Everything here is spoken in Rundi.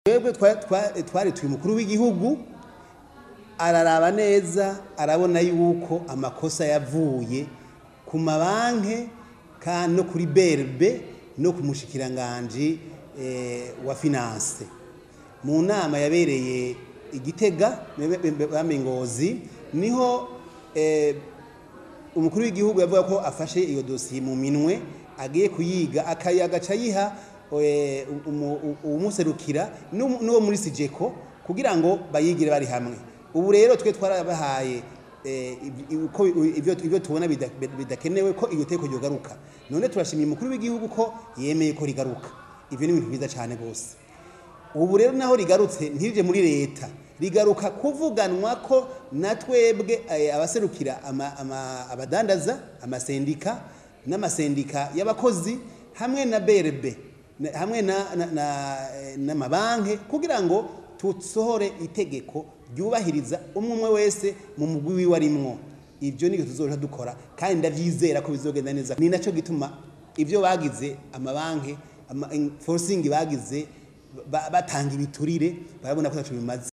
Twebwe twarituye umukuru w'igihugu, araraba neza, arabona yuko amakosa yavuye ku mabanke no kuri BRB no ku mushikiranganji wa finance. Mu nama yabereye Igitega Ngozi, niho umukuru w'igihugu yavuga ko afashe iyo dosiye mu minwe, agiye kuyiga, agaca ayiha uwumuserukira n'uwo muri SIGECO kugira ngo bayigire bari hamwe. Ubu rero twe twarabahaye ibyo tubona bidakenewe ko iyo teko ryogaruka. None turashimiye umukuru w'igihugu ko yemeye ko rigaruka. Ivyo ni ibintu byiza cane gose. Ubu rero naho rigarutse ntirije muri leta, rigaruka kuvuganwa ko na twebwe abaserukira abadandaza, amasendika n'amasendika y'abakozi hamwe na BRB hamwe n'amabanke, kugira ngo tusohore itegeko ryubahiriza umwe umwe wese mu mugwi wiwe arimwo. Ivyo nivyo tuzoja dukora, kandi ndavyizera ko bizogenda neza. Ni naco gituma ivyo bagize amabanke, forcing bagize, batanga ibiturire, barabona ko ataco bimaze.